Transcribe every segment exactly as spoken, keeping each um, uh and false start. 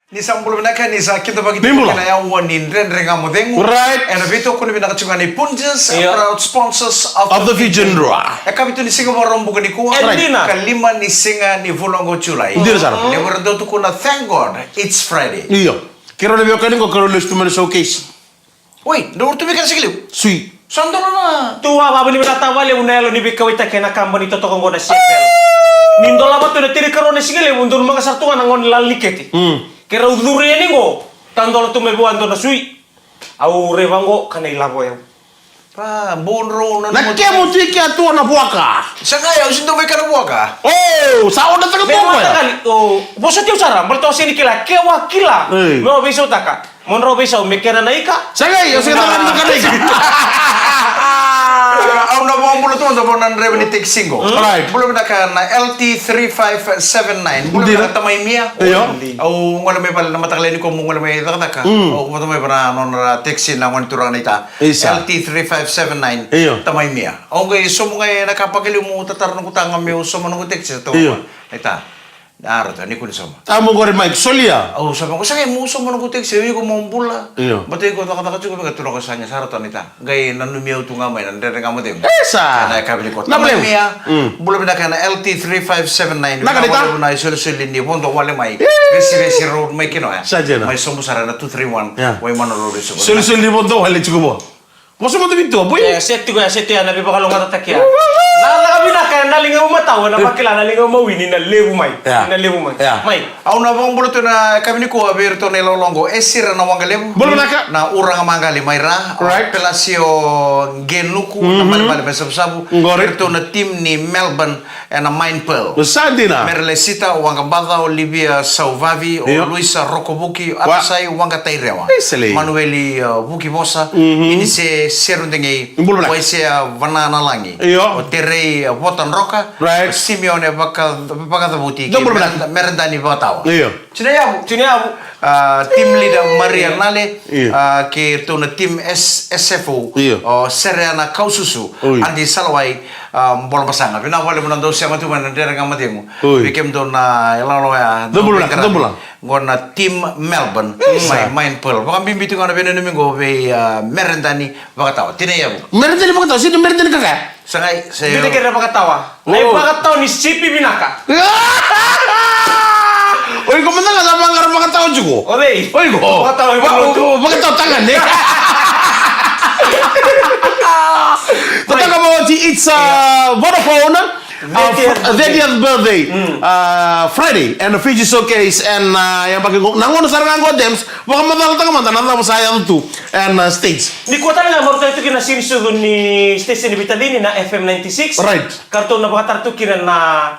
Ni sa bula vinaka, ni sa kidavaki tiko na yawa ni Dredre Ga Mo Cegu. Right. Ena veitokoni vinaka tiko ga ni Punjas, proud sponsors of the Fijian Drua. E ka vitu ni siga Vakaraubuka Vakaraubuka nikua. Right. Ka lima ni siga ni vula oqo Julai. Dina sara. Levu era dau tukuna, thank God it's Friday. Io. Keirau na veiwekani qo, keirau lesu tu mai na showcase. Oi, dou tu mai kena sigalevu. Sui. Sa dola na. Tu a vavani vinaka tavale, u na yalo ni veikauaitaki ena kabani totoka oqo na C F L. Ni dolava tu na tinikarua na sigalevu, dou maka sara tu ga na gone lala ni kete. Mm. Keirau curu yani qo, tadola tu mai vua dua na sui. Au raiva qo ka na ilavo yau. Pa, bau drau na. Na kemu tu i kea tu na vuaka. Sa qai au sega ni dau mai kana vuaka. O, sa oda taka tu koya. Vosoti au sara, baleta au sega ni kila, ke au a kila. Ei. Meu veisautaka. Mo drau veisau me kena na ika. Sa qai, au sega ni dau mai kana ika. Au na vakabula tu mada vua na draiva ni taxi qo. Right. Bula vinaka na L T three five seven nine. Bula vinaka tamai Mia. Io. Au gole mai vale na mataka lailai nikua, meu gole mai cakacaka. Mm. Au vata mai vua na nona taxi na gone turaga naita. Isa. L T three five seven nine. Io. Tamai Mia. Au qai sobu ga ena ka pakaliu meu tatara noqu taga meu sauma noqu taxi sa toka. Io. Naita. A rauta ni kua ni sauma. A mo qori mai solia. Au sauma, au sa qai meu sauma noqu taxi, o iko mo bula. Io. Baleta iko cakacaka tiko vei ka tu na ka sa qai sa rauta naita. Qai nanumi au tu ga mai na Dredre Ga Mo Cegu. Isa. Na yakavi nikua. Na tamai Mia. Mm. Bula vinaka na L T three five seven nine. Na ka naita. Na isolisoli ni vodo wale mai. Ii. Vesivesi Road mai Kinoya. Sa dina. Mai sobu sara na two three one. Ia. Waimanu Road i Suva. Solisoli ni vodo wale tiko vua. Vosa mada vei tua, boy. E, se tiko ya, se tiko ya, na veivakalougatataki ya. Na caka vinaka, na liga au matau, na vakila, na liga au mawi, ni na levu mai. Ia. Ni na levu mai. Ia. Mai. Au na vakabula tu na yakavi nikua vei iratou na ilawalawa qo. E Sira na Waqa Levu. Bula vinaka. Na Uraga Maqali mai Ra. Right. Pelasio Qenuku, na malimali mai Savusavu. Qori. Iratou na team ni Melbourne. Ena Mine Pearl. Sa dina. Mere Lesita, Waqa Baca, Olivia Sauvavi, o Luisa Rokovuki, Atasai, Waqa Tairewa. Manueli, uh, Vukivosa, Inise Serudegei, Waisea Vananalagi, o Terei, uh, Vota Droka, o Simeone Vaka-, Vakacavuti, Meredani Vakatawa. Io. Tinayavu. Tinayavu. Ah, team leader Maria Nale, ah, kei ratou na team S-, S F O. Io. O Sereana Kaususu, Adi Salawai, ah, Bola Basaga. Vinaka vale mo na dau sema tu mai na Dredre Ga Mo Cegu. Vei kemudou na ilawalawa ya. Qo na team Melbourne, mai Mine Pearl. Vakabibi tu ga na veinanumi qo vei, ah, Meredani Vakatawa. Tinayavu. Meredani Vakatawa, se tu Meredani Kaka. Sa qai, se. Vita kere vakatawa. Na ivakatawa ni sipi vinaka. O iko mada ga sa vaqara vakatawa tiko. O cei? O iko. Vakatawa i vakalotu. Vakatawa tagane. Tataka vakaoti, it's, uh, Vodafone. Uh, thirtieth birthday. Uh, Friday. And Fiji Showcase. And, uh, yabaki qo. Na gauna sara ga qo, Dems. Vakamacalataka mada na cava sa yaco tu. And, uh, stage. Nikua tale ga marautaki tu kina na siga ni sucu ni station ni veitacini na F M ninety-six. Right. Ka ratou na vakatara tu kina na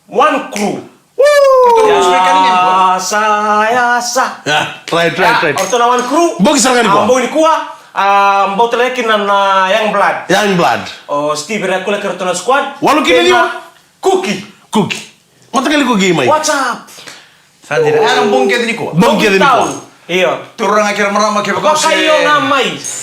One Crew. Woo! Yasa, yasa. Yeah, right, right, right. Ratou na One Crew. Bogi sara ga nikua. Ah, bogi nikua. Ah, bau tale kina na Young Blood. Young Blood. O Steve Rakula kei ratou na squad. Walu kina. Kei na Kuki. Kuki. Mataqali Kuki mai. What's up? Sa dina. Ah, bogi kece nikua. Bogi kece nikua. Io. Turaga kei na marama, kevaka o se,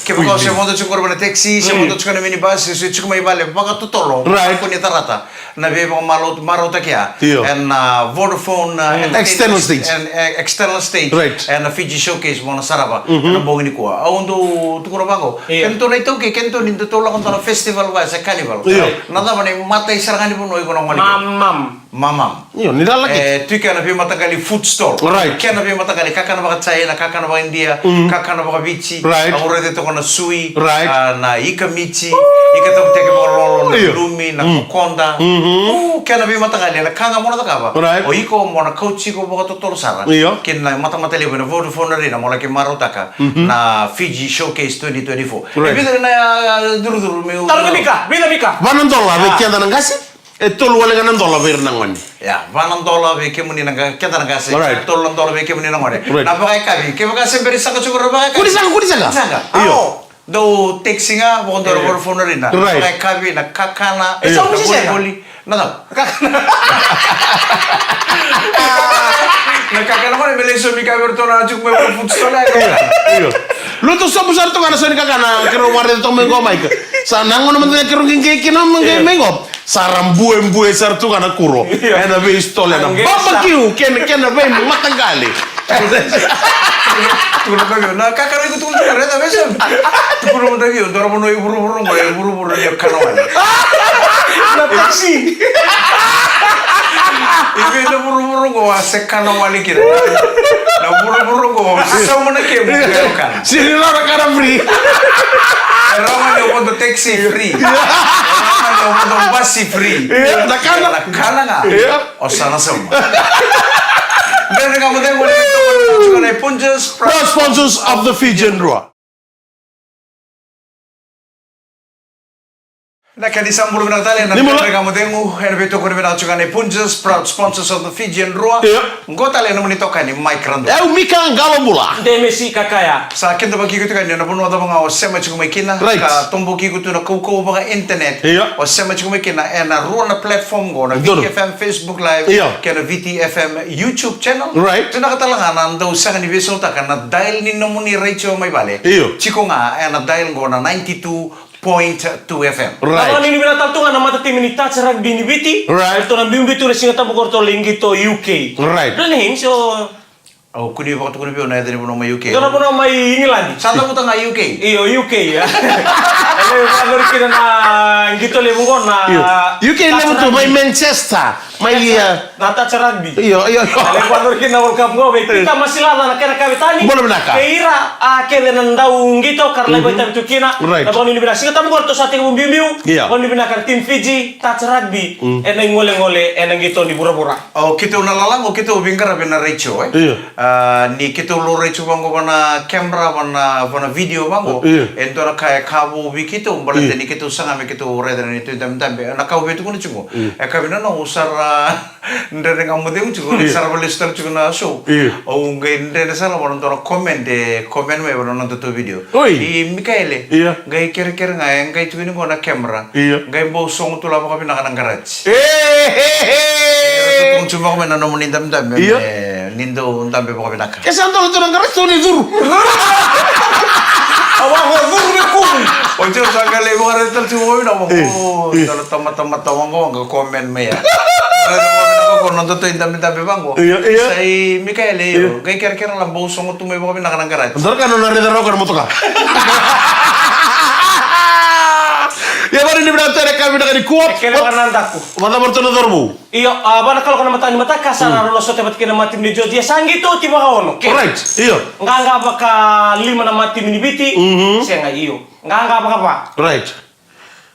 kevaka o se vodo tiko qori ena taxi, se vodo tiko ena minibus, se tiko mai vale vakatotolo. Right. Kua ni tarata. Na veivakamarautaki ya. Io. Ena, ah, Vodafone, ah, ena external stage. Ena, eh, external stage. Right. Ena Fiji Showcase mo na sarava. Ena bogi nikua. Au dau tukuna vaqo. Io. Kedatou na iTaukei, kedatou ni datou lako dua na festival vaya se carnival. Io. Na cava na imatai sara ga ni vanua iko na gole kina. Mamam. Mamam. Io, ni lalaki. E, tu kina na veimataqali food stall. Right. Kena veimataqali kakana vakaChina, kakana vakaIndia, kakana vakaViti. Right. Au raica toka na sui, right, ah, na ika miti, ika tavuteke vakalolo, na lumi, na kokoda. Kena veimataqali, na ka ga mo na cakava. Right. O iko mo na kauti iko vakatotolo sara. Io. Kei na matamata levu ena Vodafone Arena mo laki marautaka na Fiji Showcase twenty twenty-four. Right. E vica na, ah, curucuru meu. Taro na mika, vica mika. Va na dola vei keda na qase. E tolu wale ga na dola vei ira na gone. Ia, va na dola vei kemuni na ga-, keda na qase. Alright. Tolu na dola vei kemuni na gone. Right. Na vakayakavi, kevaka se bera ni saqa tiko na vakayakavi. Kua ni saqa, kua ni saqa. Saqa. Io. Au dau taxi ga, vakadua na Vodafone Arena. Right. Vakayakavi, na kakana. Io. Na volivoli. Na cava? Na kakana gone, me lai saumi ka vei ratou na tiko mai food stall. Io. Lotu sobu sara tu ga na sau ni kakana, keirau vakaraica toka mai qo, Mike. Sa na gauna mada ga keirau qiqi kina mai qo. Sa ra buebue sara tu ga na kuro. Io. Ena veistolo, ena barbecue, kena, kena veimataqali. Tukuna vei au, na kakana iko tukuna, tukuna, raica vei au. Tukuna vei au, dua na vanua i vuravura qo, e vuravura ni o kana wale. Na taxi. I vei na vuravura qo a se kana wale kina? Na vuravura qo, sauma na kemu, e o kana. Siri rau na kana free. E rawa ni o vodo taxi free. E rawa ni o vodo basi free. Na kana. Na kana ga. O sa na sauma. Dredre Ga Mo Cegu, na Punjas, proud sponsors of the Fijian Drua. Na ka ni sa bula vinaka tale na Dredre Ga Mo Cegu, ena veitokoni vinaka tiko ga na Punjas, proud sponsors of the Fijian Drua. Qo tale na nomuni itokani Mike Radua. E au Mika Qalobula. Demesi Kakaya. Sa kidavaki iko tiko ga ni na vanua cava ga o sema tiko mai kina. Ka toboki iko tu na kaukauwa vaka internet. O sema tiko mai kina ena rua na platform qo, na Viti F M Facebook Live kei na Viti F M YouTube channel. Vinaka tale ga na dau sega ni veisautaka na dial ni nomuni retio mai vale. Tiko ga ena dial qo na ninety-two point two F M. Na vakanuinui vinaka tale tu ga na matatimi ni Touch Rugby ni Viti. Ratou na biubiu tu na Siga Tabu qo, ratou lai qito U K. Dua na hints o Au kua ni vakatukuna vei au na yaca ni vanua mai U K. Dua na vanua mai Igiladi. Sa cavuta ga U K. Io, U K, ia. E levu vakayacori kina na qito levu qo na U K levu tu, mai Manchester, mai, ia, na Touch Rugby. Io, io, io. E levu vakayacori kina na World Cup qo, vei Pita Masilaca na kena kavetani. Bula vinaka. Kei ira a kece na dau qito ka ra lai vakaitavi tu kina. Na vakanuinui vinaka, Siga Tabu qo ratou sa tekivu biubiu. Vakanuinui vinaka na team Fiji Touch Rugby ena igolegole ena qito ni vuravura. O keitou na lalaga, o keitou veiqaravi ena retio, e? Io. A, ni keitou laurai tu vaqo vana camera, vana, vana video vaqo. Io. E dua na ka e ka vou vei keitou, baleta ni keitou saga me keitou raica na neitou idabedabe. Na ka au via tukuna tiko. Io. E ka vinaka, au sa ra Dredre Ga Mo Cegu tiko, ni sa ra vakalesu tale tiko na show. Io. Au qai dredre sara vana dua na comment, e comment mai vana nodatou video. Oi. I Mikaele. Io. Qai kerekere ga, e qai tukuni qo na camera. Io. Qai bau sogo tu la vakavinaka na garage. E, e, e. Io, tu, tu, tu vaka mai na nomuni dabedabe, io, me ni dau dabe vakavinaka. Ke sa dau tu na garage, tu ni curu. Au a curu me kumu. O tiko sa qai lai vakaraica tale tiko vakavinaka, e, o, e, tale tamata, tamata waqawaqa comment mai ya. Ko nodatou idabedabe vaqo. Io, io. Sa i Mikaele, io. Io. Qai kerekere la bau sogo tu mai vakavinaka na garage. Dua na ka nona raica rawa na motoka. Ia, vakanuinui vinaka tale na ka vinaka nikua. Kele vaka na daku. Vakacava ratou na cauravou? Io, a, vaka na kaloko na mataka ni mataka sa na rau na sota vata kei na matimi ni Georgia. Sa qito oti vakaono. Ke. Right, io. Qaqa vakalima na matimi ni Viti. Mhm. Sega, io. Qaqa vakava. Right.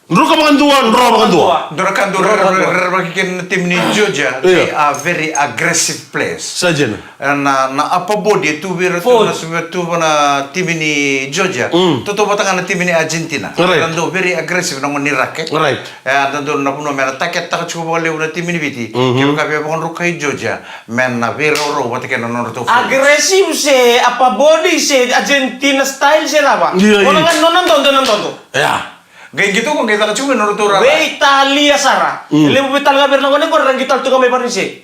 Druka vakadua, dro vakadua. Dro vakadua. Dro vakadua. Dro vakadua. Rerevaki kina na timi ni Georgia. Io. They are very aggressive players. Sa dina. Na, na upper body e tu vei ira tu na, tu vei ira tu na timi ni Georgia. Mm. Tautauvata ga na timi ni Argentina. Right. Era dau very aggressive na gone ni rake. Right. E, era dau na vanua me na target-taka tiko vakalevu na timi ni Viti. Mhm. Kevaka via vakadrukai Georgia, me na veiraurau vata kei na nodratou forwards. Aggressive se upper body se Argentina style se cava? Io, io. Nona ga, nona dodo, nona dodo. Ia. Qai qito qo, qai caka tiko mai na nodratou rara. Veitalia sara. Mm. Levu vei tale ga vei ira na gone qori era qito tale tu ga mai Varanise.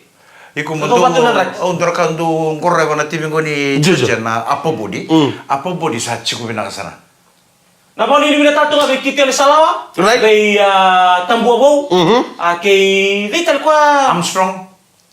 Iko mo dou, au dua na ka dou qoro eva na timi qo ni Georgia, na upper body. Mm. Upper body sa tiko vinaka sara. Na vakanuinui vinaka tale tu ga vei Kitione Salawa. Right. Vei, a, Tabua Vou. Mhm. A, kei cei tale koya? Armstrong.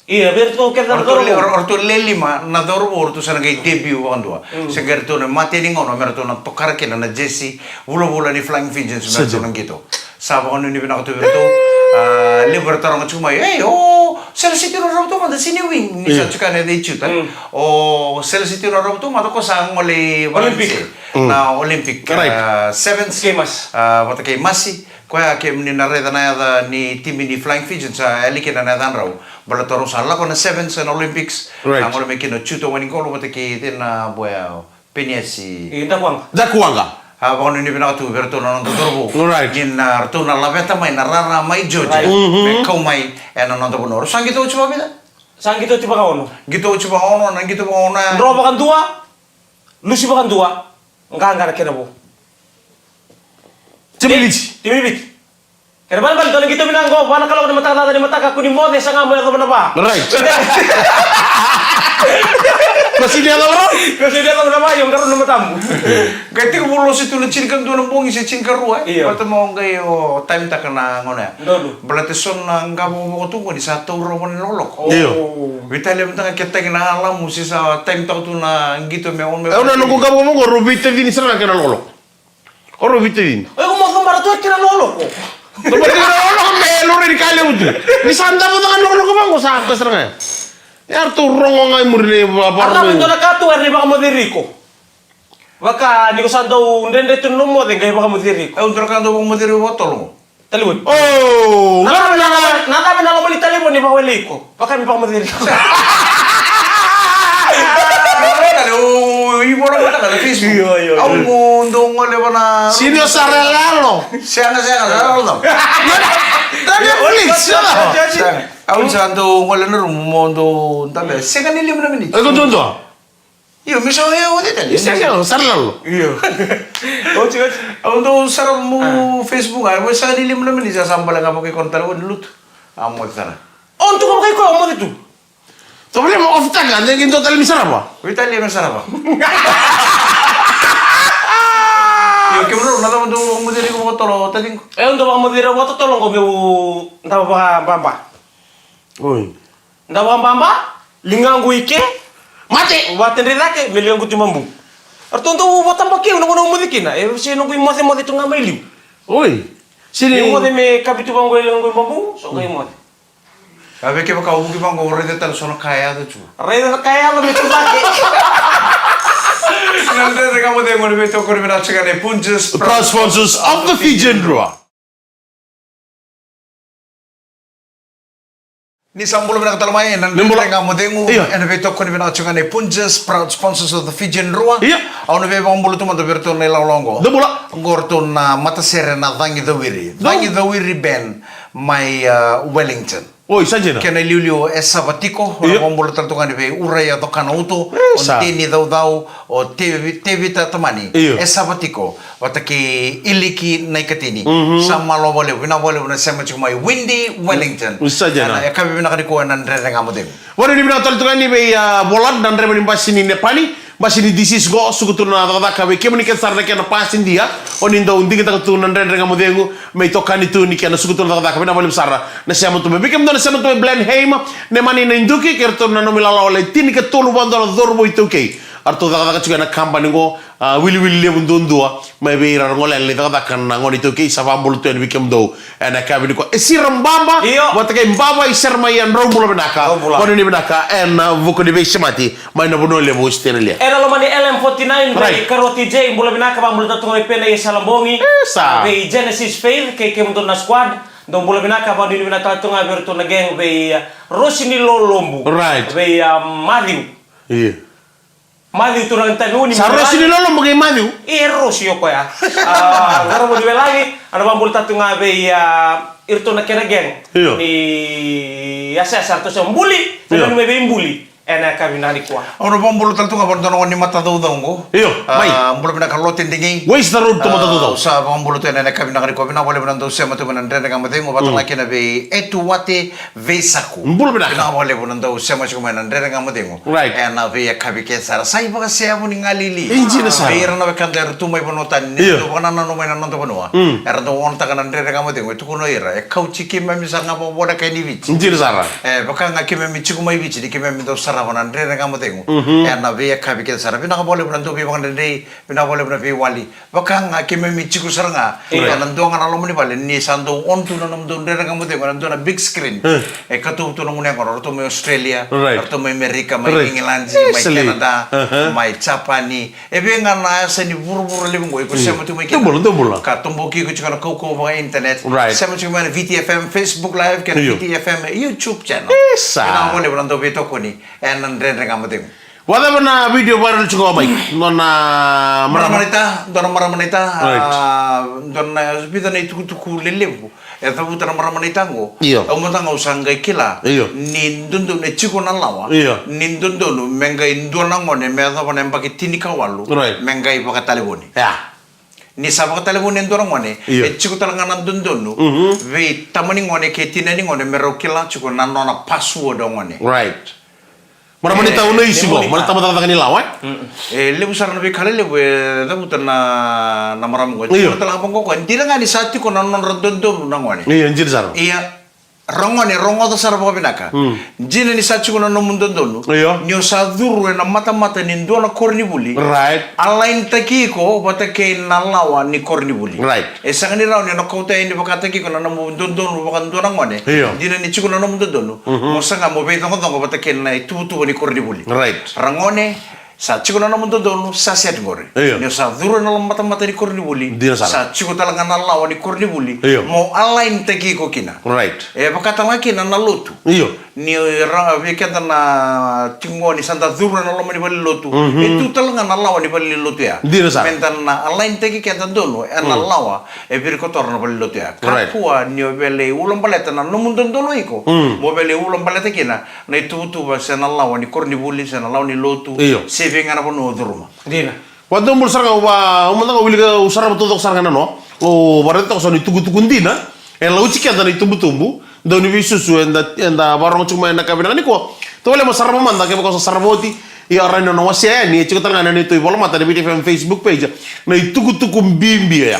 Ia, vei iratou kece na cauravou. O ratou le, o ratou le lima na cauravou, o ratou sa na qai debut vakadua. Mm. Se qai ratou na imatai ni gauna me ratou na tokara kina na jersey vulavula ni Flying Fijians me ratou na qito. Sa vakanuinui vinaka tu vei iratou. A, levu era taroga tiko mai, "Ei, o Sele Sitino Rabuto mada, senior wing." Ni sa tiko na they shoot, e? Mm. O Sele Sitino Rabuto mada ko sa gole i Olympic. Varanise. Mm. Na Olympic, right, a, sevens. Kei Masi. A, vata kei Masi. Koya kemuni na raica na yaca ni timi ni Flying Fijians, sa yali kina na yacadrau. Baleta rau sa lako na sevens ena Olympics. Right. A gole mai kina o Juto Wainiqolo vata kei cei na boya, o Peniasi. E, Dakuwaqa. Dakuwaqa. A, vakanuinui vinaka tu vei iratou na noda cauravou. Right. Ni na ratou na laveta mai na rara mai Georgia. Right. Mhm. Me kau mai ena noda vanua. Rau sa qito oti vakavica? Sa qito oti vakaono. Qito oti vakaono, na qito vakaono. Dro vakadua, lusi vakadua, qaqa na kena vo. Timi ni Viti. Timi ni Viti. Kena ibalebale dua na qito vinaka qo, va na kaloko ni mataka, caca ni mataka, kua ni moce, saga mo yacova na va. Right. Ko sini yacova na va? Ko sini yacova na va, io, qarauna mo Tabu. Qai tekivu losi tu na tinikadua na bogi se tinikarua, e? Io. Baleta mo qai o time taka na gauna ya. Donu. Baleta so na qavokavoka tu qo ni sa taura vua na lokoloko. Io. Oh. Veitalia mada ga ke tagi na alamu se sa time taka tu na qito me on me. Au na noqu qavokavoka, rau veitacini sara ga kei na lokoloko. O rau veitacini. O iko mo cobara tu kei na lokoloko. Cobara kei na lokoloko me laurai ni ka levu tu. Ni sa davo caka na lokoloko vaqo sa ka sara ga. Ya ratou rogo ga i muri nei va-, va-, Arava e dua na ka tu era ni vakamoceri iko. Vaka ni ko sa dau dredre tu na nomu moce, qai vakamoceri iko. Au dua na ka dau vakamoceri au vakatotolo. Talevoni. Oh, na cava na loma ni talevoni vakawelei iko? Vaka me vakamoceri iko. Tale, o, i vola vata na Facebook. Io, io, io. Au mo dou gole vana. Sini o sara lalo. Sega, sega, sara lalo. Na Netflix, sega. Sega. Au sa dou gole na rumu mo dou tale. Sega ni lima na miniti. Iko dou dou. Io, me sa oya oti tale. Io, sega, sega, sara lalo. Io. Oti, oti. Au dou sara mu Facebook, a, mo sega ni lima na miniti, sa bale ga vakaiko na talevoni lutu. A moce sara. O tu ko vakaiko, a moce tu. Tau vale mo off taka, de ki dou tale mi sarava. Oi tale mi sarava. Io, kemudrau, na cava dou vakamoceri iko vakatotolo, taciko? E, au dau vakamoceri au vakatotolo qo meu dau vakababa. Oi. Dau vakababa, ligaqu i ke. Mate! Vatedrei cake, me ligaqu tu i Mabu. Eratou dau vatabakeu na gauna au moce kina, e se noqu imocemoce tu ga mai liu. Oi. Sini. Imoce me kavi tu vaqo i ligaqu i Mabu, so qai moce. A vei kevaka o vuki vaqo, o raica tale so na ka e yaco tu. Raica na ka e yaco me tu cake. Na Dredre Ga Mo Cegu, na veitokoni vinaka tiko ga nei Punjas, proud sponsors of the Fijian Drua. Ni sa bula vinaka tale mai na Dredre Ga Mo Cegu, io, ena veitokoni vinaka tiko ga nei Punjas, proud sponsors of the Fijian Drua. Io. Au na veivakabula tu mada vei iratou na ilawalawa oqo. Dou bula. Oqo iratou na matasere na Cagi Cawiri. Dou. Cagi Cawiri Band mai, uh, Wellington. Oi, sa dina. Kena iliuliu e sava tiko, io, na vakabula tale tu ga ni vei Uraia Cokana Uto, e, o sa. Deni Caucau, o Tevi-, Tevita Tamani, io, e sava tiko, vata kei Iliki Naikatini. Mhm. Sa malo vakalevu, vinaka vakalevu na sema tiko mai Windy, Wellington. Sa dina. Ena yakavi vinaka nikua ena Dredre Ga Mo Cegu. Vanuinui vinaka tale tu ga ni vei, a, Volad, na draiva ni basi ni Nepali. Basi ni disease qo, suka tu na cakacaka vei kemuni kece sara na kena pasidia. O ni dau digitaka tu na Dredre Ga Mo Cegu, me itokani tu ni kena suka tu na cakacaka, vinaka vakalevu sara na sema tu mai. Vei kemudou na sema tu mai Blenheim, Nemani, Naiduki, kei ratou na nomu ilawalawa le tinikatolu vakadua na cauravou iTaukei. Eratou cakacaka tiko ena kabani qo, a, wiliwili levu duadua, mai vei ira na gone yalewa ni cakacaka na gone iTaukei, sa vakabula tu yani vei kemudou. Ena yakavi nikua. E Sira Baba, io, vata kei Baba i Sera mai, a, drau bula vinaka. Drau bula. Vanuinui vinaka, ena vuku ni veisemati mai na vanua levu o Australia. Ena loma ni L M forty-nine, right, vei Karua T J, bula vinaka, vakabula tale tu ga vei Pena i Salabogi. E sa. Vei Genesis Faith, kei kemudou na squad. Dou bula vinaka, vanuinui vinaka tale tu ga vei iratou na gang, vei, a, Rosi ni Lolobu. Right. Vei, a, Matthew. Io. Matthew tu na tavi uni. Sa Rosi ni Lolobu kei Matthew? E Rosi o koya. A, Caravu ni Velagi, au na vakabula tale tu ga vei, a, iratou na kena gang. Io. Ni yasayasa eratou se buli, io, na numi vei buli. Ena yakavi vinaka nikua. Au na vakabula tale tu ga vei dua na gone ni Matacaucau qo. Io, a, mai. Bula vinaka Lote Degei. Waste the road to Matacaucau. A, sa vakabula tu ena yakavi vinaka nikua. Vinaka vakalevu na dau sema tu mai na Dredre Ga Mo Cegu, vata, mm, ga kina vei Etuwate Veisaku. Bula vinaka. Vinaka vakalevu na dau sema tiko mai na Dredre Ga Mo Cegu. Right. Ena veiyakavi kece sara. Sa ivakaseyavu ni galili. E dina sara. Vei ira na wekada era tu mai vanua tani, ni, io, dau vakanananu mai na noda vanua. Mm. Era dau onotaka na Dredre Ga Mo Cegu. E tukuna o ira, e kauti keimami sara ga vakavoleka yani Viti. E dina sara. E, vaka ga keimami tiko mai Viti, ni keimami dau sarava na Dredre Ga Mo Cegu. Mhm. Ena veiyakavi kece sara. Vinaka vakalevu na dau veivakadredrei, vinaka vakalevu na veiwali. Vaka ga keimami tiko sara ga, io, ena dua ga na loma ni vale, ni sa dau on tu na nomudou Dredre Ga Mo Cegu ena dua na big screen. Hmm. E katuba tu na gunu yaqona, ratou mai Australia, right, ratou mai Amerika, mai, right, England, mai, excellent, Canada, uh-huh, mai Japani. E vei ga na yasa ni vuravura levu qo, iko, hmm, sema tu mai kina. Dou bula, dou bula. Ka toboki iko tiko na kaukauwa vaka internet. Right. Sema tiko mai na V T F M Facebook Live, kei na, io, V T F M YouTube channel. Isa. Vinaka vakalevu na dau veitokoni ena Dredre Ga Mo Cegu. Vakacava na video viral tiko mai? Nona marama. Marama naita, dua na marama naita, right, a, dua na, vica na itukutuku lelevu e cavuta na marama naita qo. Io. Au mada ga au sa qai kila, io, ni dodonu, e tiko na lawa, io, ni dodonu me qai dua na gone me yacova na yabaki tinikawalu, right, me qai vakatalevoni. Yeah. Ni sa vakatalevoni e dua na gone, io, e tiko tale ga na dodonu, mhm, vei tama ni gone kei tina ni gone me rau kila tiko na nona password o gone. Right. Marama ni tau na isi qo, marama ni tau cakacaka ni lawa, e? E levu sara na veika levu e cavuta na, na marama qo. Io. Tala ga vaqo, e dina ga ni sa tiko na nodra dodonu na gone. Io, dina sara. Ia, ragone, rogoca sara vakavinaka. Dina ni sa tiko na nomu dodonu. Io. Ni o sa curu ena matamata ni dua na koronivuli. Right. Align-taki iko vata kei na lawa ni koronivuli. Right. E sega ni rawa ni o na kauta yani vakataki iko na nomu dodonu vakadua na gone. Io. Dina ni tiko na nomu dodonu. Mo saga mo veicoqacoqa vata kei na ituvatuva ni koronivuli. Right. Ragone, sa tiko na nomu dodonu, sa set qori. Io. Ni o sa curu ena matamata ni koronivuli. Dina sara. Sa tiko tale ga na lawa ni koronivuli. Io. Mo align-taki iko kina. Right. E vaka tale ga kina na lotu. Io. Ni ra, vei keda na tiko ni sa da curu ena loma ni valenilotu. E tu tale ga na lawa ni valenilotu ya. Dina sara. Meda na align-taki keda donu ena lawa e virikotora na valenilotu ya. Right. Kakua ni o via lai ulabaleta na nomu dodonu iko. Mo via lai ulabaleta kina na ituvatuva se na lawa ni koronivuli, se na lawa ni lotu. Io. Se vei ga na vanua o curuma. Dina. Vakadomobula sara ga, au va, au mada ga wilika, au sarava taucoko sara ga na noa. Au vakaraica toka so na itukutuku dina e lauti keda na itubutubu. Dau ni veisusu eda, eda vakarogo tiko mai ena yakavi vinaka nikua. Tovolea mo sarava mada, kevaka o sa sarava oti, ia rawa ni o na wasea yani, e tiko tale ga ena neitou ivolamata na Viti F M Facebook page, na itukutuku bibi oya.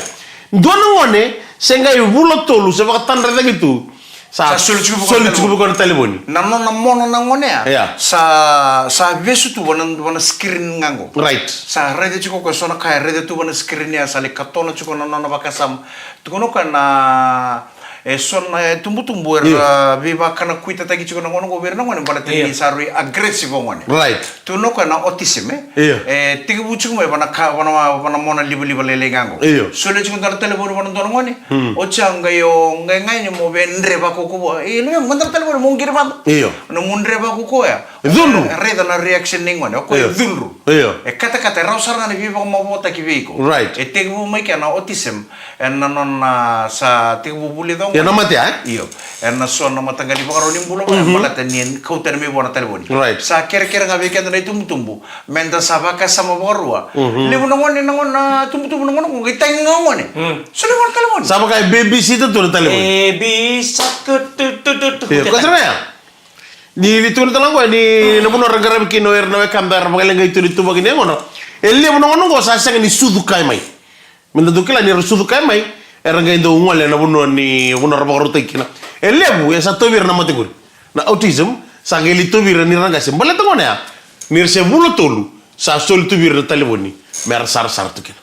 Dua na gone se qai vula tolu se vakatadra cake tu, sa soli tiko vua na talevoni. Na nona mona na gone ya. Ia. Sa, sa vesu tu vua na, vua na screen ga qo. Right. Sa raica tiko o koya so na ka e raica tu vua na screen ya, sa lai katona tiko na nona vakasama. Tukuna o koya na, e so na, e, tubutubu era veivakanakuitataki tiko na gone qo vei ira na gone baleta ni sa rui aggressive o gone. Right. Tukuna o koya na autism, e? Io. E tekivu tiko mai vua na ka, vua na, vua na mona livaliva lailai ga qo. Io. Solia tiko dua na talevoni vua na dua na gone. Oti ya qai o, qai, qai ni mo via dre vakaukaua. E, luvemu, mada na talevoni mo qiri mada. Io. Na mo dre vakaukaua ya. Cudru. E, raica na reaction ni gone, o koya e cudru. Io. E katakata, e rawa sara ga ni veivakamavoataki vei iko. Right. E tekivu mai kea na autism, ena nona sa tekivu vulica o gone. Ia na mate, e? Io. Ena so na mataqali ivakarau ni bula, baleta ni kauta yani mai vua na talevoni. Right. Sa kerekere ga vei keda na itubutubu meda sa vakasama vakarua. Levu na gone, na gone, na tubutubu na gone qo qai tagi ga o gone. Solia vua na talevoni. Sa vaka e babysitter tu na talevoni. E bi sa tu tu tu tu tu. Io, ko sara ya. Ni, ni tukuna tale ga qo ni na vanua ra qaravi kina o ira na wekada era vakaleqai tu na ituvaki ni yagoda. E levu na gone qo sa sega ni sucu kaya mai. Meda dau kila ni ra sucu kaya mai, era qai dau gole ena vanua ni, vanua ra vakarautaki kina. E levu e sa tauvi ira na mate qori. Na autism sa qai lai tauvi ira ni ra qase. Baleta gone ya, ni ra se vula tolu, sa soli tu vei ira na talevoni me ra sarasara tu kina.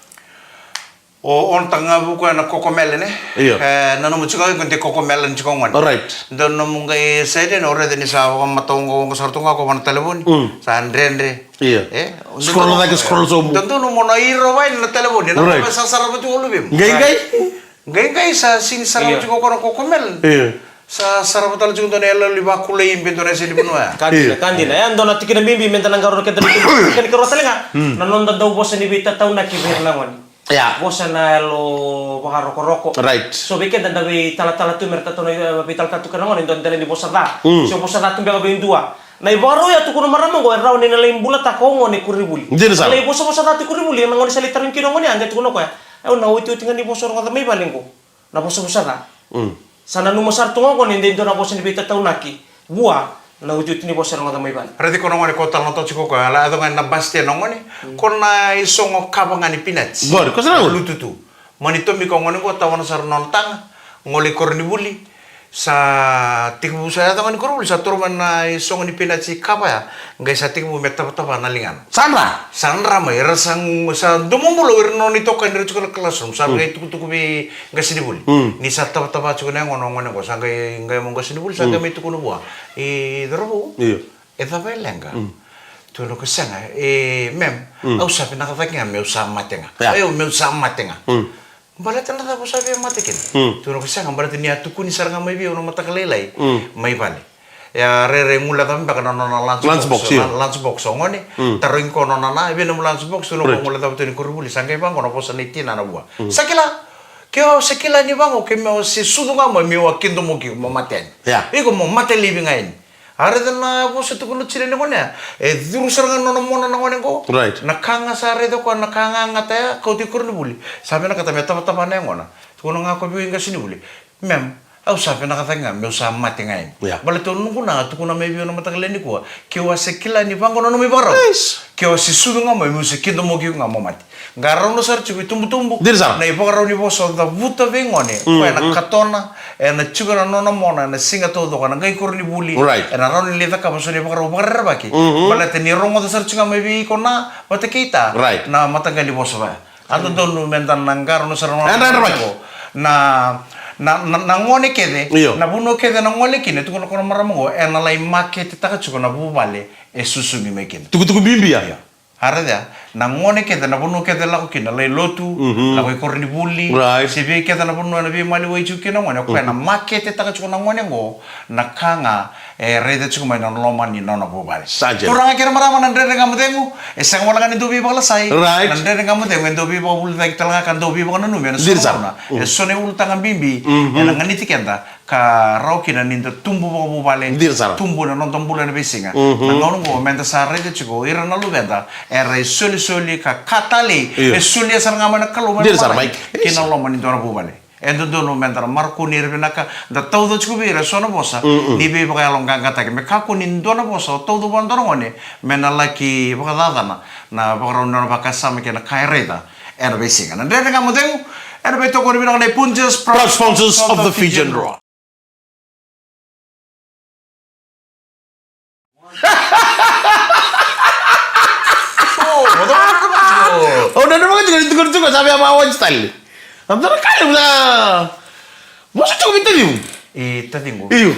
O, o na taga vuku ena Cocomelon, e? Io. E, na nomu tiko, iko de Cocomelon tiko gone. Alright. Dua nomu qai side, o raica ni sa vakamataoqaoqa sara tu ga o koya vua na talevoni. Mm. Sa dredre. Io. E? Scroll cake, scroll sobu. Dodonu mo na iro vua na talevoni. Right. Na ka sa sarava tu o luvemu. Qai, qai. Qai, qai sa sega ni sarava tiko o koya na Cocomelon. Io. Sa sarava tale tiko dua na iyaloyalo ni vakulei, be dua na yasa ni vanua ya. Ka dina, ka dina. E, dua na tikina bibi meda na qarauna keda na tikina, tikina ni karua tale ga. Mm. Na noda dau vosa ni veitataunaki vei ira na gone. Ia. Vosa na yalo vakarokoroko. Right. So vei keda da veitalatala tu, me ra tatau na, e, veitalatala tu kei na gone, dua na dela ni vosa ca. Mm. Se o vosa ca tu beka vei dua. Na ivakarau ya tukuna marama qo, e rawa ni na lai bulataka o gone i koronivuli. Dina sara. Lai vosavosa ca tu i koronivuli, na gone sa lai tarogi kina o gone ya, qai tukuna o koya, e, au na otioti ga ni vosa rogoca mai vale qo. Na vosavosa ca. Mm. Sa nanuma sara tu ga o gone ni de dua na vosa ni veitataunaki vua na otioti ni vosa rogoca mai vale. Raici koya na gone ko talanoataka tiko o koya, a yaco ga ena bus stand na gone, ko na isogo kava ga ni pinati. Qori, ko sa na gone? Lutu tu. Mani tomika o gone qo, tawana sara na nona taga, gole i koronivuli, sa tekivu sa yaco ga ni koronivuli, sa toro mai na isogo ni pinati kava ya, qai sa tekivu me tavatava na ligana. Sa dra? Sa dra mai, era sa, sa domobula o ira na nona itokani era tiko na classroom, sa qai tukutuku vei qasenivuli. Mm. Ni sa tavatava tiko na yagona o gone qo, sa qai, qai mai o qasenivuli, sa qai mai tukuna vua. E, cauravou? Io. E cava e leqa? Mm. Tukuna o koya, sega, e, ma'am, au sa vinaka cake ga meu sa mate ga. Ia. Au meu sa mate ga. Mm. Baleta na cava o sa via mate kina? Mm. Tukuna o koya, sega, baleta ni a tukuni sara ga mai vei au na mataka lailai mai vale. E a rairai guilecava beka na nona lunch box, lunch box o gone. Mm. Tarogi koya o nona na, e vei nomu lunch box? Tukuna o koya, guilecava tu ni koronivuli, sa qai vaqo na vosa nei tinana vua. Mm. Sa kila, ke o sa kila ni vaqo, ke meu se sucu ga mai, meu a kidomoki iko mo mate yani. Ia. Iko mo mate laivi ga yani. A raica na vosa tukuna o tinani gone ya. E curu sara ga na nona mona na gone qo. Right. Na ka ga sa raica o koya, na ka ga gata ya, kauta i koronivuli. Sa vinakata me tavatava na yagona. Tukuna ga o koya vei qasenivuli, ma'am, Au sa vinaka cake ga meu sa mate ga yani. Ia. Baleta o noqu na tukuna mai vei au na mataka lailai nikua, keu a se kila ni vaqo na nomu ivakarau. Yes. Keu a se sucu ga mai meu se kidomoki iko ga mo mate. Qarauna sara tiko i tubutubu. Dina sara. Na ivakarau ni vosa o cavuta vei gone. Mm, koya na katona, ena tiko na nona mona ena siga taucoko, ena qai koronivuli. Right. Ena rawa ni lai cakava so na ivakarau vakarerevaki. Mhm. Baleta ni rogoca sara tiko ga mai vei iko na vata kei ta. Right. Na mataqali vosa vaya. A dodonu meda na qarauna sara na, na, na, na, na gone kece, io, na vanua kece na gole kina, tukuna ko na marama qo, ena lai maketetaka tiko na vuvale e susugi mai kina. Tukutuku bibi ya. Io. A raica, na gone kece, na vanua kece lako kina, lai lotu, mhm, lako i koronivuli, right, se vei kece na vanua ena veimaliwai tiko kina gone, o koya, mhm, na maketetaka tiko na gone qo, na ka ga e raica tiko mai na loma ni nona vuvale. Sa dina. Turaga kei ira marama, na Dredre Ga Mo Cegu e sega wale ga ni dau veivakalasai. Right. Na Dredre Ga Mo Cegu e dau veivakavulici tale ga ka dau veivakananumi ena so na gauna. Dina sara. Mm. E so na iulutaga bibi, mhm, ena ganiti keda ka rawa kina ni da tubu vakavuvale. Dina sara. Tubu ena noda bula ena veisiga. Mhm. Na gauna oqo meda sa raica tiko ira na luveda era isolisoli ka ka talei, io, e solia sara ga mai na Kalou mai, dina sara, loma, mai, ki na loma ni dua na vuvale. E dodonu meda na marokoni ira vinaka, da tauca tiko vei ira e so na vosa, mm-mm, ni veivakayaloqaqataki. Me kakua ni dua na vosa o tauca vua na dua na gone me na laki vakacacana na vakarau ni nona vakasama kei na ka e raica ena veisiga. Na Dredre Ga Mo Cegu ena veitokoni vinaka nei Punjas, proud sponsors of the Fijian Drua. Au nanuma tiko ni tukuna tiko sa via ma watch tale. Am tara kale, sa vosa tiko vei taciqu. E taciqu. Io.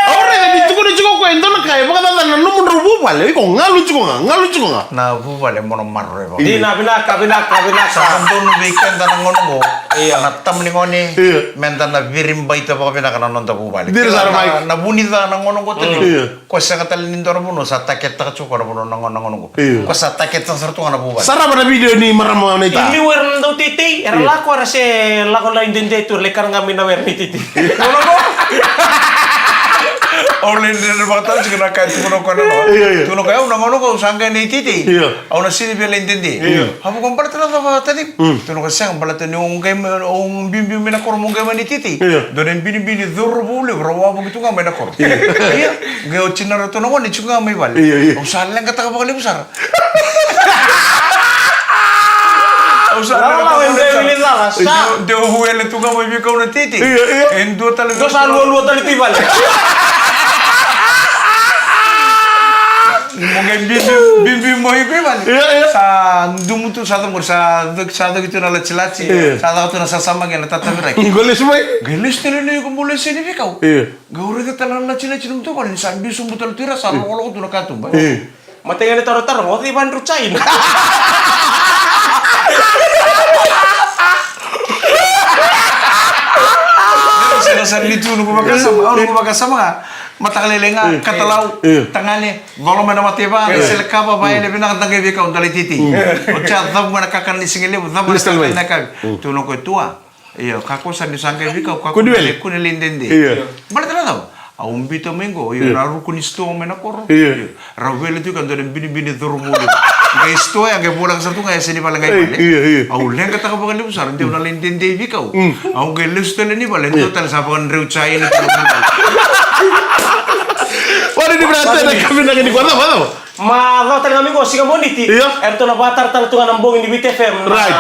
Au raica ni tukuna tiko o koya e dua na ka e vakacacana na nomudrau vuvale. Iko galu tiko ga, galu tiko ga. Na vuvale mo na maroroi vaka. Dina, vinaka, vinaka, vinaka. Sa donu vei keda na gauna oqo. Io. Na tama ni gone. Io. Meda na viribaita vakavinaka na noda vuvale. Dina sara, Mike. Na, na vunica na gauna oqo tale. Io. Ko sega tale ni dua na vanua sa taketaka tiko na vanua na gauna, na gauna oqo. Io. Ko sa taketaka sara tu ga na vuvale. Sarava na video ni marama na ita. I liu era na dau teitei, era, io, lako, era se lako lai dede tu, era lai kara ga mai na were ni teitei. Au lai dede vakatau tiko na ka e tukuna o koya na, io, io, tukuna o koya, au na gauna oqo au sa qai lai teitei. Io. Au na sini via lai dede. Io. Au vaka, baleta na cava taciqu? Mm. Tukuna o koya, sega, baleta ni au qai mai, au biubiu mai na koro, au qai mai ni teitei. Io. Dua na ibinibini cauravou levu ra wavoki tu ga mai na koro. Io. Io. Qai oti na ratou na gone tiko ga mai vale. Io, io. Au sa leqataka vakalevu sara. Au sa leqataka vakalevu sara. Deu, deu wele tu ga mai vei kau na teitei. Io, io. E dua tale. Dua sa lualua tale tu i vale. Mo qai bibi, bibi mo iko i vale. Io, io. Sa dumu tu, sa caka, sa coki, sa coki tu na latilati. Io. Sa caka tu na sasamaki, na tataviraki. Qai lesu mai. Qai lesu tale na iko, bau lesu yani vei kau. Io. Qai au raica tale na latilati na mutu vale ni sa biu sobu tale tu i ra, sa, io, lokoloko tu na katuba. Io. Matai ga ni tarotarogi, o cei vadru China? Sega sara ni tu noqu vakasama, au noqu vakasama ga. Mataka lailai ga, mm, katalau, mm, tagane, colo mai na mataivaqa, mm, sele kava, vakayalia vinaka, da qai veikau, da lai teitei. Mm. Oti ya cavu mai na kakana ni sigalevu, cavu mai na kakana ni yakavi. Mm. Tukuna o koya, tua. Io, kakua sara ni sa qai veikau, kakua ni wele, kua ni lai dede. Io. Baleta na cava? Au biuta mai qo, io, io, na ruku ni sitoa mai na koro. Io. Io. Rau wele tu ka dua na binibini cauravou. Qai sitoa ya, qai voleka sara tu ga ya, se ni vale qai vale. Io, io. Au leqataka vakalevu sara, deu na lai dede i veikau. Mm. Au qai lesu tale ni vale, io, dua tale sa vakadreu China tale. Wani ni vinaka tale na ka vinaka ni kua, cava, cava? Ma cava tale ga mai qo, siga Moniti. Io. Eratou na vakataratara tu ga na bogi ni Viti F M. Right.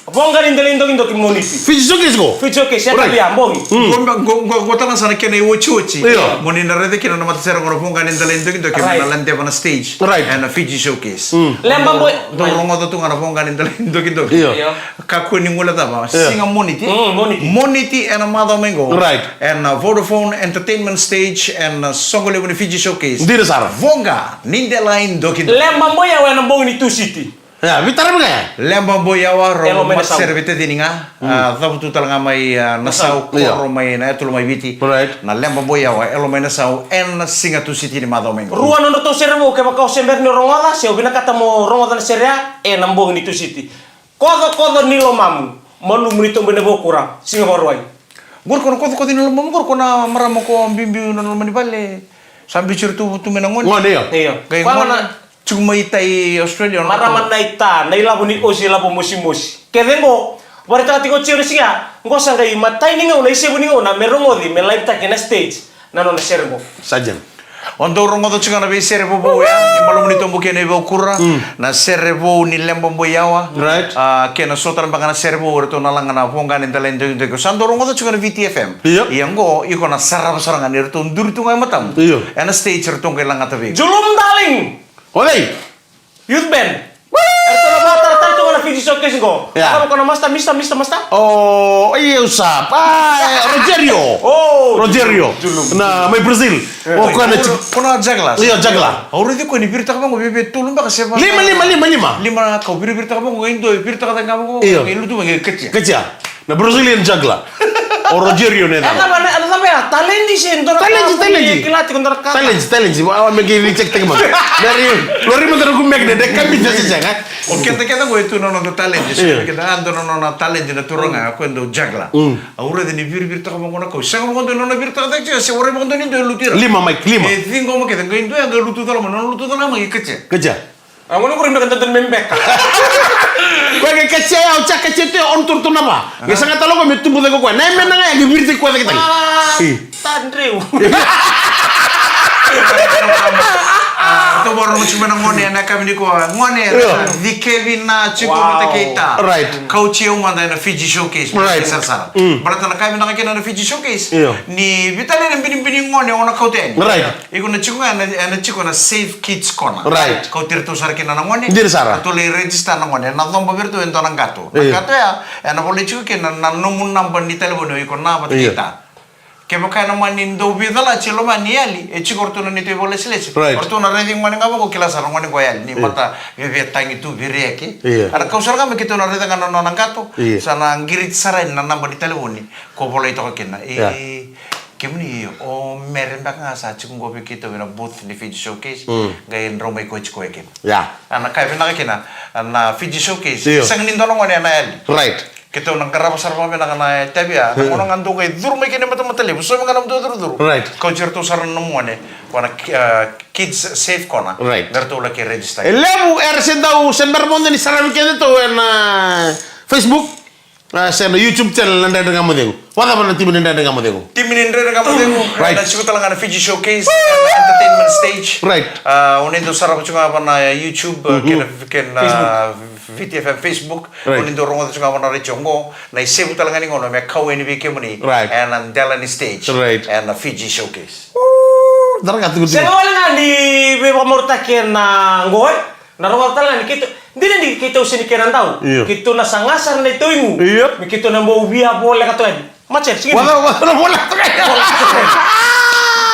Voqa ni dela ni dokidoki Moniti. Fiji Showcase qo? Fiji Showcase, e, right, tavia, bogi. Mm. Qo, qo, qo, qo tale ga sa na kena iotioti. Io. Mo ni na raica kina na matasere qo na voqa ni dela ni dokidoki, right, mo na ladeva na stage. Right. Ena Fiji Showcase. Mm. Leba boy. Dou rogoca tu ga na voqa ni dela ni dokidoki. Io. Io. Kakua ni guilecava. Io. Siga Moniti. Mm, Moniti. Moniti ena macawa mai qo. Right. Ena Vodafone Entertainment Stage, ena soqo levu ni Fiji Showcase. Dina sara. Voqa ni dela ni dokidoki. Leba boy, au ena bogi ni Tusiti. Ia, veitaravi ga ya. Leba boy, au a rau matasere veitacini ga. Mm. A, cavutu tale ga mai, a, Nasau, Nasau, ia, koro mai na yatula mai Viti. Right. Na Leba boy, au a yalo mai Nasau ena siga Tusiti ni macawa mai qo. Rua na nodratou sere vou, kevaka o se bera ni rogoca, se o vinakata mo rogoca na sere ya, ena bogi ni Tusiti. Kocokoco ni lomamu, malumu ni tobo ena vukura, siga Vakarauwai. Qori ko na kocokoco ni lomamu, qori ko na marama ko biubiu na loma ni vale. Sa biu sara tu, tu mai na gone. Gone, io. Io. Qai gone. Tiko mai tai Australia, marama na ita, na ilavo ni Osi, ilavo mosimosi. Kece qo, Vakaraitaka tiko o Jiro siga, qo sa qai matai ni gauna, isevu ni gauna me rogoci, me live-taki na stage na nona sere qo. Sergeant. O dau rogoca tiko ga na veisere vovou ya, ni malumu ni tobu kei na ivaukura, na sere vou ni Leba Boi Yawa. Right. A, kei na so tale beka na sere vou, eratou na laga na voqa ni dala ni dokidoki. Sa dau rogoca tiko ga na V T F M. Io. Ia qo, iko na sarava sara ga ni ratou duri tu ga e matamu. Io. Ena stage ratou qai lagata vei iko. Julum, darling! O cei? Youth Band. Eratou na vakataratara tu ga na Fiji Showcase qo. Yeah. Kaya ko na master, mister, mister, master. O, io, sa. Ah, e, Rogerio. Oh, Rogerio. Julum. Na, mai Brazil. O koya na tiko. Ko na juggler. Io, juggler. Au raici koya ni viritaka vaqo, veve tolu beka se va. Lima, lima, lima, lima. Lima na kau viriviritaka vaqo, qai dua viritaka cake ga vaqo. Io. Qai lutu mai qai katia. Katia. Na Brazilian juggler. O Rogerio na yacana. E cava na, na cava ya? Talent se dua na talent, ka talent. Kila tiko dua na ka. Talent, talent. Wa, wa, me qai reject-taki mada. Dari, lori mada na ku magnet, e kamita se sega. O keda, keda qo e tu na noda talent. Io. Keda a dua na nona talent na turaga, o koya dau juggler. Mm. Au raica ni viriviritaka vaqo na kau. Sega vaqo dua na nona viritaka cake, se warai vaqo dua ni dua e lutu ira. Lima, Mike, lima. E ciqoma kece, qai dua, qai lutu cala mai, nona lutu cala mai, qai katia. Katia. A, gona qori beka dodonu me beka. Koya qai katia ya, o tia katia tu ya, o na toro tu na va. Qai saga tale o koya me tubu cake o koya. Na yamena ga ya qai viriti koya cake tale. Ah, io. Tadreu. Ah, ratou vakarorogo tiko mai na gone ena yakavi nikua. Gone, io, na cikevi na tiko mata kei ta. Right. Kauti au mada ena Fiji Showcase. Right. Sarasara. Mm. Baleta na ka e vinaka kina na Fiji Showcase. Io. Ni veitalia na binibini gone o na kauta yani. Right. Iko na tiko ga ena, ena tiko na Safe Kids Corner. Right. Kauti iratou sara kina na gone. Dina sara. Ratou lai register na gone. Ena coba vei iratou e dua na qato. Na, io, qato ya, ena volai tiko kina na nomu naba ni talevoni o iko na vata kei ta. Io. Kevaka ena mani dau veicalati e loma ni yali, e tiko o ratou na neitou ivakalesilesi. Right. O ratou na raici gone ga vaqo, kila sara na gone qo e yali. Ni, io, mata veve tagi tu, viriaki. Io. Ena kau sara ga me keitou na raica ga na nona qato. Io. Sa na qiriti sara yani na naba ni talevoni ko volai toka kina. E, yeah. Kemuni, o Mere beka ga sa tiko qo vei keitou ena booth ni Fiji Showcase. Mm. Qai drau mai koya tiko e kina. Yeah. A, na ka e vinaka kina na Fiji Showcase. Io. Sega ni dua na gone ena yali. Right. Keitou na qarava sara vakavinaka na itavi ya. Na, mm, gauna ga dou qai curu mai kina e matamata levu, saumi ga na nomudou curucuru. Right. Kauti iratou sara na nomu gone vua na, ah, Kids Safe Corner. Right. Me ratou laki register. E levu era se dau, se bera mada ni saravi kedatou ena Facebook. A, se na YouTube channel na Dredre Ga Mo Cegu. Vakacava na timi ni Dredre Ga Mo Cegu? Timi ni Dredre Ga Mo Cegu. Right. Na tiko tale ga na Fiji Showcase, na entertainment stage. Right. A, o ni dau sarava tiko ga va na YouTube, mhm, kei na, kei na Facebook. V T F M Facebook. Right. O ni dau rogoca tiko ga va na retio qo. Na isevu tale ga ni gauna me kau yani vei kemuni. Right. Ena dela ni stage. Right. Ena Fiji Showcase. Ooh, dara ga tukutuku. Sega wale ga ni veivakamarautaki ena qo, e? Na rogoca tale ga ni keitou, dina ni keitou sega ni kena dau. Io. Keitou na saga sara na itaviqu. Io. Me keitou na bau via voleka toka yani. Macher, sega ni. Wala, wala, wala toka yani. Wala toka yani.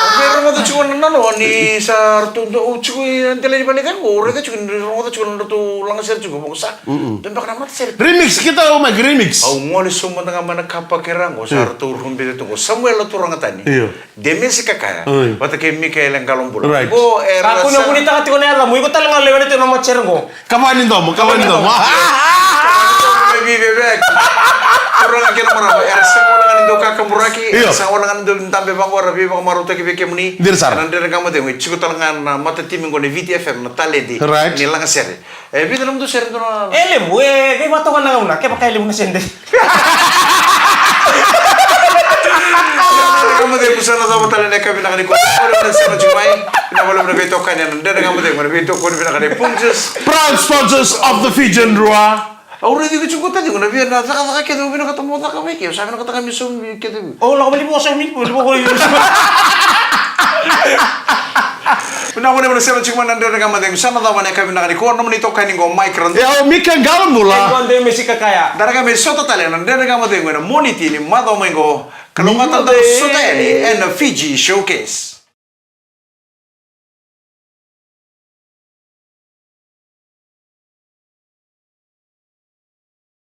O vei rogoca tiko na nona, ni sa ratou dau tiko ena dela ni vale tiko, o raica tiko ni rogoca tiko na ratou lagasere tiko, vaka sa. Mm-mm. Dou beka na matasere. Remix, keitou, Mike, remix. Au gole sobu mada ga mai na kapa kei ra qo, sa ratou rubete tu qo. Samuela Turagatani. Io. Demesi Kakaya. Oi. Vata kei Mikaele Qalobula. Right. Qo era sa kunekune taka tiko na yacamu, iko tale ga lewe ni tiko na macher qo. Kava ni domo, kava ni domo. Kava ni domo. Viveveki. Turaga kei na marama, era sega wale ga ni dau kakaburaki, io, era sega wale ga ni dau dabe vaqo, era veivakamarautaki vei kemuni. Dina sara. Ena Dredre Ga Mo Cegu, e tiko tale ga na matatimi qo ni V T F M, na taledi. Right. Ni lagasere. E vica na nomudou sere dou na. E levu, e, e vei vata ga na gauna, kevaka e levu na sede. Dredre Ga Mo Cegu sa na cava tale ena yakavi vinaka nikua. Vinaka vakalevu na sema tiko mai. Vinaka vakalevu na veitokani ena Dredre Ga Mo Cegu, na veitokani vinaka nei Punjas. Proud sponsors of the Fijian Drua. Au raici iko tiko qo, tadiko, na via na cakacaka kece au vinakata mo caka vei keitou, au sa vinakata ga me saumi kece vei. O lako voli mo saumi, voli mo. Vinaka vakalevu na sema tiko mai na Dredre Ga Mo Cegu. Sa na cava na yakavi vinaka nikua, nomuni itokani qo Mike Radu. E au Mika Qalobula. E qo Demesi Kakaya. Daru qai mai sota tale na Dredre Ga Mo Cegu ena Moniti ni macawa mai qo. Kalougata, daru sota yani ena Fiji Showcase.